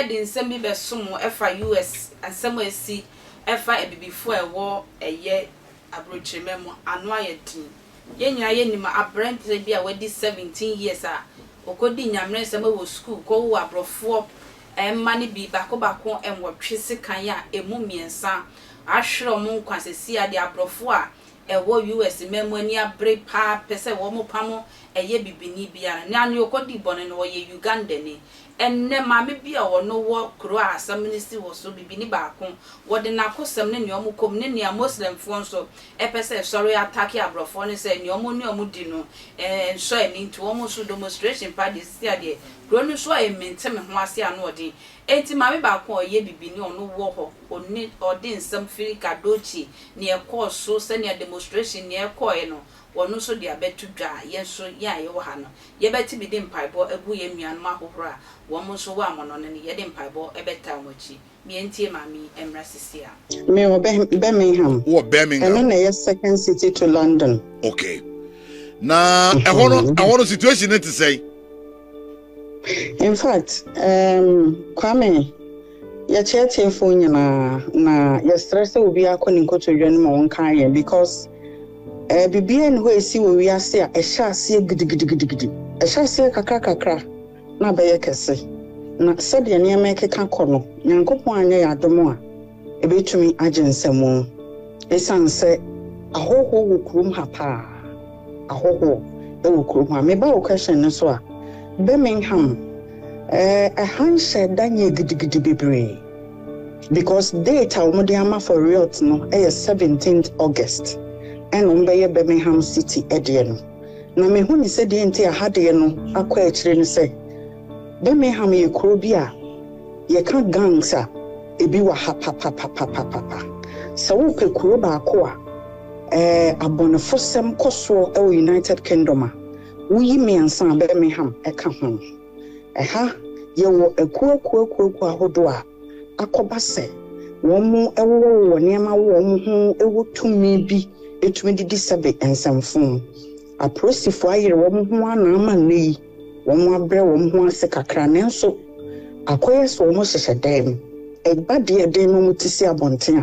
De nsɛm bi bɛsom wo ɛfa US nsɛm a asi ɛfa abibifoɔ a ɛwɔ ɛyɛ aburokyirima mu ano ayɛ den. Yɛn nyinaa yɛnim aberanteɛ bi a wadi 17 years a ɔkɔdi nyamere nsɛm wɔ sukuu kɔwoo aborɔfoɔ mma no bi baako baako nwɔtwe sekan a ɛmu mmiɛnsa ahwere wɔn nkwa. Seesei a deɛ aborɔfoɔ a ɛwɔ US mmamu ani abere paa pɛ sɛ wɔn pam ɛyɛ bibini biara na nea ɔkɔdi bɔne no ɔyɛ Ugandani. Ɛnnɛ maame bi a ɔno wɔ kuro a asɛm no si wɔ so, bibini baako, wɔde n'akosɛm ne nea ɔmo kɔm ne nea Muslimfoɔ nso ɛpɛ sɛ sɔre attack aborɔfoɔ no sɛ nea ɔmo ne ɔmo di no nsɔ ani, nti wɔn nso demonstration pa deɛ sisi adeɛ kuro no nso a ɛmente me ho ase ano ɔden. Enti maame baako a ɔyɛ bibini, ɔno wɔ hɔ, ɔne ɔde nsɛm firi Kadochi nea ɛkɔɔ so, sɛnea demonstration nea ɛkɔɔɛ no, wɔn nso de abɛto dwa. Yɛn nso yɛn a yɛwɔ ha no, yɛbɛte bi de mpaebɔ agu yɛn nuanom ahohoro a wɔn nso wɔ amɔnɔ no ne yɛde mpaebɔ ɛbɛta wɔn akyi. Mientie maame mmra sisi a. Me wɔ Birmingham. Wɔ Birmingham. Ɛno na ɛyɛ second city to London. Okay. Na ɛhɔ no situation ne te sɛn? In fact, Kwame, yɛkyerɛkyerɛfoɔ nyinaa na yɛsrɛ sɛ obi akɔ ne nkotodwe no ma wɔnka yɛn because biribiara nni hɔ a ɛsi wɔ wiase a ɛhyɛ aseɛ gidigidigidi. Ɛhyɛ aseɛ kakra kakra na abɛyɛ kɛse. Na sɛdeɛ nneɛma ɛkeka kɔ no, Nyankopɔn anyɛ yɛ adom a, ɛbɛtumi agye nsɛmmo. Ɛsiane sɛ ahɔhoɔ wɔ kurom ha paa. Ahɔhoɔ wɔ kurom ha. Meba wo question no so a, Birmingham, ɛha nhyɛ da nyɛ gidigidi bebree because date a wɔde ama for riot no yɛ 17th August ɛna wɔbɛyɛ Birmingham City deɛ no. Na mehu ne sɛ deɛ nti aha deɛ no akɔ akyire no sɛ Birmingham yɛ kuro bi a yɛka gangs a ebi wɔ ha papapapapapa. Sɛ wopɛ kuro baako a abɔnefosɛm kɔ soɔ wɔ United Kingdom a, woyi mmiɛnsa a, Birmingham ɛka ho. Ɛha yɛwɔ akuo akuo akuo akuo ahodoɔ a akɔba sɛ wɔn mo wowɔwowɔ nneɛma wɔ wɔn ho, wɔ tumi bi etumi didi sɛbe nsɛmfo. Apolisifoɔ ayere wɔn ho ana ama nnɛ yi wɔn abrɛ wɔn ho ase kakra, nanso akɔyɛ sɛ wɔn hyehyɛ dan mu. Ɛba deɛ den na wɔn ti si abɔnten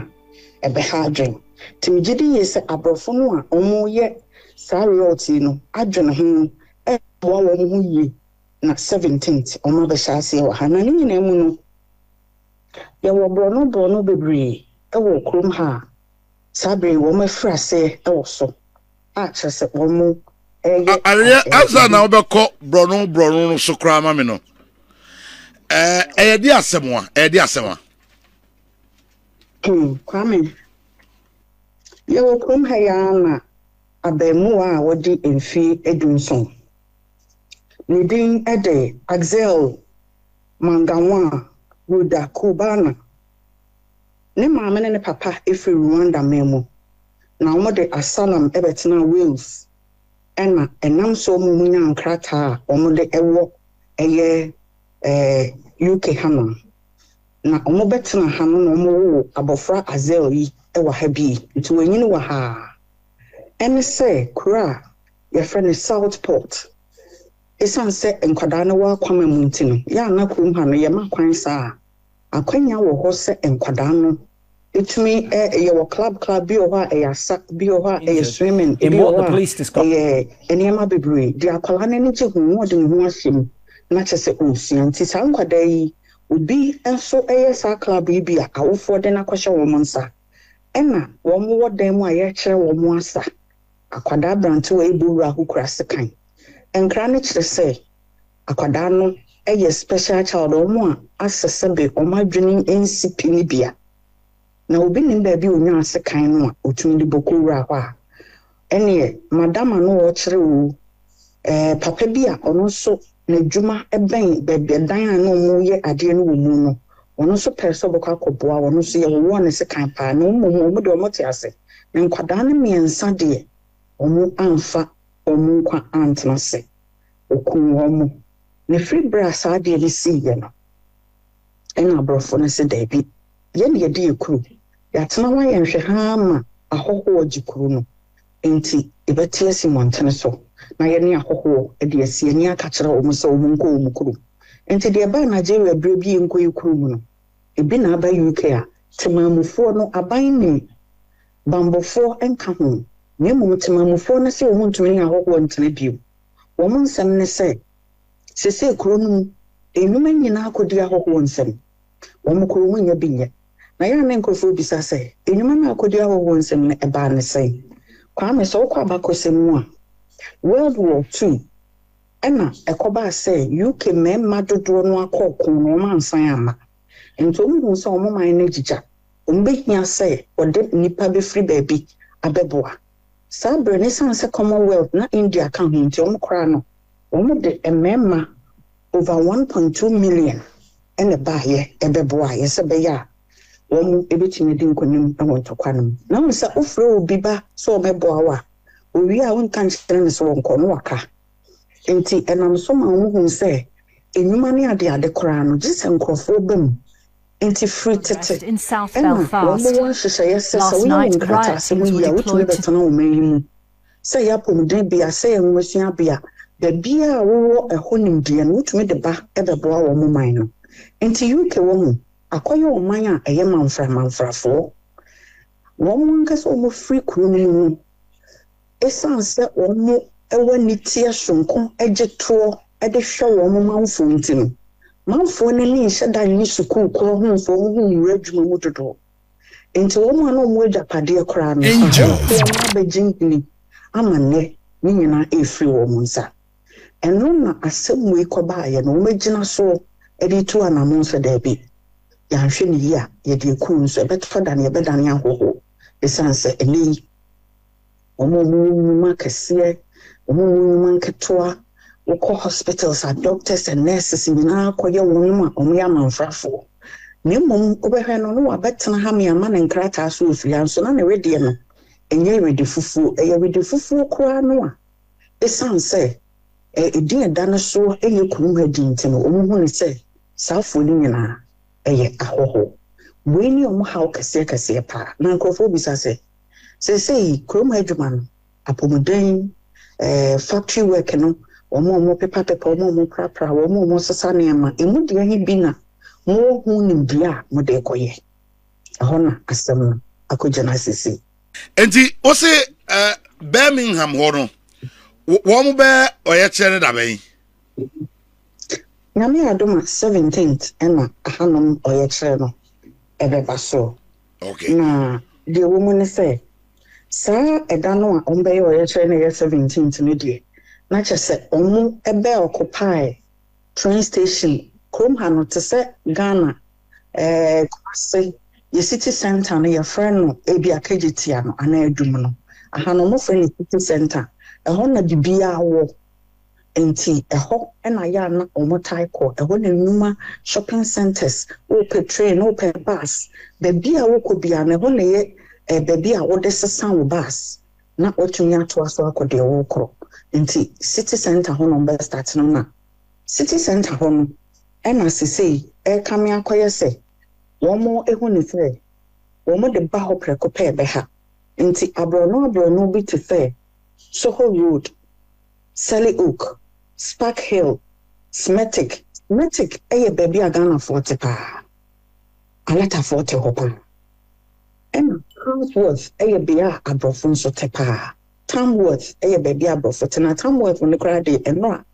a ɛbɛha adwene. Nti megye di yie sɛ aborɔfo no a wɔyɛ saa riot yi no adwene ho ɛboa wɔn ho yie na 17th wɔn abɛhyɛ aseɛ wɔ ha. Na ne nyinaa mu no, yɛwɔ borɔno borɔno bebree wɔ kurom ha a saa bere wɔn afiri aseɛ wɔ so a kyerɛ sɛ wɔn ɛyɛ. Adeɛ ansa na wobɛkɔ borɔno borɔno no so koraa ma me no, ɛyɛ de asɛm a ɛyɛ de asɛm a. Kwame, yɛwɔ kurom ha yi ara na abaamuwa a wɔde mfie 17, ne din de Axel Mangawa Rudakubana. Ne maame ne ne papa firi Rwanda man mu na wɔde asylum bɛtena Wales, ɛna ɛnam so wɔn mu nya nkrataa a wɔde wɔ ɛyɛ UK hanom. Na wɔbɛtena ha no na wɔwoo abɔfra Axel yi wɔ ha bi, nti wɔanyini wɔ ha. Ɛne sɛ kuro a yɛfrɛ no Southport, ɛsiane sɛ nkwadaa no wɔ akwama mu nti no, yɛ ana kurom ha no yɛma kwan saa a akwanya wɔ hɔ sɛ nkwadaa no ɛtumi yɛwɔ club club bi wɔ hɔ a ɛyɛ asa, bi wɔ hɔ a ɛyɛ swimming, ebi wɔ hɔ a ɛyɛ nneɛma bebree deɛ akwadaa no ani gye ho na ɔde ne ho ahyɛ mu na kyerɛ sɛ ɔresua. Nti saa nkwadaa yi, obi nso yɛ saa club yi bi a awofoɔ de no akɔhyɛ wɔn nsa, ɛna wɔn wɔ dan mu a yɛrekyerɛ wɔn asa. Akwadaa aberantewa yi bɔ wura hɔ kura sekan. Nkra no kyerɛ sɛ akwadaa no yɛ special child, wɔn a asɛ sɛbe wɔn adwene nsi pi ne bia. Na obi nim baabi a onyaa sekan no a otumi de bɔ kɔ wura hɔ a, ɛneɛ madama no ɔrekyerɛ o, papa bi a ɔno nso n'adwuma bɛn baabi dan a na wɔreyɛ adeɛ no wɔ mu no, ɔno nso pɛɛ sɛ ɔbɛkɔ akɔboa. Ɔno nso yɛwowɔ ne sekan paa. Na mmom wɔn deɛ wɔte ase na nkwadaa no mmiɛnsa deɛ, wɔn amfa wɔn nkwa antena ase, okum wɔn. Na firi berɛ a saa adeɛ no siiɛ no, ɛna aborɔfo no sɛ daabi, yɛn yɛde yɛ kuro, yɛatena hɔ ayɛ nhwɛhaa ma ahɔhoɔ gye kuro no, nti yɛbɛte asi mmɔntene so na yɛne ahɔhoɔ de asi ani aka kyerɛ wɔn sɛ wɔn nkɔ wɔn kurom. Nti deɛ ɛbaa Nigeria berɛ bi yɛnkɔ yɛ kuro mu no, ebi na aba UK a, temanmufoɔ no, aban nim, banbɔfoɔ nka ho, na mmom temanmufoɔ no se wɔn ntumi ne ahɔhoɔ ntena bio. Wɔn nsɛm ne sɛ, sesei kuro no mu nnwuma nyinaa akɔdi ahɔhoɔ nsam. Wɔn kuro wɔn nnya bi nyɛ. Na yɛ a na nkurɔfoɔ bisa sɛ, nnwuma no a akɔdi ahɔhoɔ nsam no, ɛbaa ne sɛn? Kwame, sɛ wokɔ abakɔsɛm mu a, World War Two ɛna ɛkɔbaa sɛ UK mmarima dodoɔ no ara kɔɔ ko no, wɔn ansan amma. Nti wɔn huu sɛ wɔn man no agyigya, wɔn bɛhia sɛ wɔde nnipa bɛfiri baabi abɛboa. Saa berɛ no, ɛsiane sɛ Commonwealth na India ka ho nti, wɔn koraa no, wɔn de mmarima over 1.2 million na ɛbaeɛ bɛboaeɛ sɛ ɛbɛyɛ a wɔn bɛtumi adi nkonim wɔ ntɔkwa no mu. Na wohu sɛ wofrɛ obi ba sɛ ɔmmɛboa wo a, owie a wonka nkyerɛ no sɛ ɔnkɔ na waka. Enti ɛnam so ma wɔhuu sɛ nnwuma ne adeade koraa no, gye sɛ nkurɔfoɔ ba mu. Enti firi tete na wɔwɔ nhyehyɛeɛ sɛ, sɛ woyɛ wo nkrataasɛm yie a, wotumi bɛtena ɔman yi mu, sɛ ɛyɛ apɔmudenbea, sɛ ɛyɛ nwomasua-bea, baabiara a wowɔ ɛhɔ nimdeɛ no, wotumi de ba bɛboa wɔn man no. Enti UK wɔ ho akɔyɛ ɔman a ɛyɛ manframanfrafoɔ. Wɔn ankasa a wɔfiri kuro no mu no, Esiane sɛ wɔwɔ aniteɛ soronko gye toɔ de hwɛ wɔn manfoɔ nti no, manfoɔ no ani nhyɛ da nnye sukuu korɔ ho mfa wɔn ho nwura adwuma mu dodoɔ. Enti wɔn a na wɔwɔ agyapadeɛ koraa no, ahɔhoɔ no abɛgye nhini ama nnɛ ne nyinaa refiri wɔn nsa. Ɛno na asɛm wei kɔbaeɛ no, wɔagyina soɔ de retu anammɔn sɛ daabi, yɛanhwɛ no yie a, yɛde akuro nso ɛbɛtɔ da no yɛbɛdane ahɔhoɔ ɛsiane sɛ ɛnnɛ yi Wɔn a wɔwɔ nnwuma akɛseɛ, wɔn a wɔwɔ nnwuma nketewa, wokɔ hospitals a doctors and nurses nyinaa kɔyɛ wɔn a wɔyɛ amanfrafoɔ. Na mmom wobɛhwɛ no na wabɛtena ha me ama no nkrataa so ɔfiri ha nso na ne wedeɛ no ɛnyɛ wede fufuo, ɛyɛ wede fufuo koraa no a ɛsiane sɛ ɛdin ɛda no soɔ ɛnyɛ kurom ha din nti no wɔhu no sɛ saafoɔ no nyinaa ɛyɛ ahɔhoɔ. Wei ne wɔn haw kɛseɛ kɛseɛ paa. Na nkurɔfoɔ bisa sɛ Seesei kurom ha adwuma no, apɔmuden, eh, factory work no, wɔn a wɔpepapepa, wɔn a wɔprapra, wɔn a wɔsesa nneɛma, emu deɛ he bi na mowɔ ho nimdeɛ a mode rekɔyɛ? Ɛhɔ na asɛm no akɔgyina seesei. Enti wose eh, Birmingham hɔ no, wɔn bɛ ɔyɛkyerɛ no da bɛn? Nyame adom a, 17th na ahanom ɔyɛkyerɛ no ɛbɛba so. Okay. Na deɛ ɛwɔ mu ne sɛ, saa ɛda no a wɔbɛyɛ ɔyɛkyerɛ no ɛyɛ 17th no deɛ, na kyerɛ sɛ wɔbɛ occupy train station kurom ha no te sɛ Ghana ɛɛ Kumasi yɛ city center no yɛfrɛ no ebi a Kejetia no anaa Adum no. Aha no wɔfrɛ no city center. Ɛhɔ na biribiara wɔ. Enti ɛhɔ na yɛ a na wɔtae kɔ. Ɛhɔ na nnwuma, shopping centres, wopɛ train, wopɛ bus, baabi a wokɔ biara no, ɛhɔ na ɛyɛ eh, baabi a wode sesa wo bus na woatumi atoa so akɔ deɛ wokorɔ. Nti city centre hɔ na wɔbɛstart no na city centre hɔ no ɛna sesei ɛrekame akɔyɛ sɛ wɔahu no sɛ wɔde ba hɔ prɛko pɛ ɛbɛha. Nti aborɔno aborɔno bi te sɛ Soho Road, Selly Oak, Spark Hill, Smethwick. Smethwick yɛ baabi a Ghanafoɔ te paa. Alatafoɔ te hɔ paa. Ɛna Handsworth yɛ bea a aborɔfo nso te paa. Tamworth yɛ baabi a aborɔfo te. Na Tamworth no koraa deɛ, ɛno a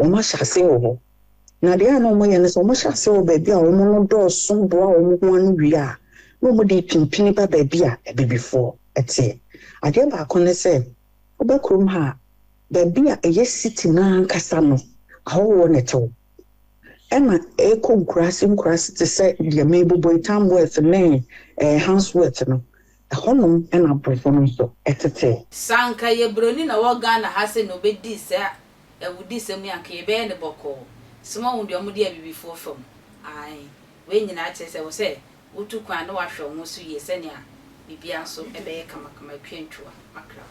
wɔahyɛ aseɛ wɔ hɔ. Na deɛ a na wɔyɛ ne sɛ wɔhyɛ aseɛ wɔ baabi a wɔn no dɔɔso boa wɔn ho ano wie a, na wɔde repimpini ba baabi a abibifoɔ teɛ. Adeɛ baako ne sɛ, woba kurom ha a, baabi a ɛyɛ city no ankasa no, ahɔhoɔ na ɛte hɔ. Ɛna ɛrekɔ nkuraase nkuraase te sɛ deɛ merebobɔ yi, Tamworth ne eh, Handsworth no, ɛhɔnom na aborɔfo no nso tete. Sɛ anka yɛ broni na ɔwɔ Ghana ha sɛ na ɔbɛdi saa awudisɛm yi anka yɛbɛyɛ no bɔkɔɔ. Sɛ moahu deɛ wɔde abibifoɔ fa mu? Ae. Wei nyinaa kyerɛ sɛ ɛwɔ sɛ wotu kwan na woahwɛ wo ho so yie sɛnea biribiara nso bɛyɛ kamakama. Akua Ntwuwa, Accra.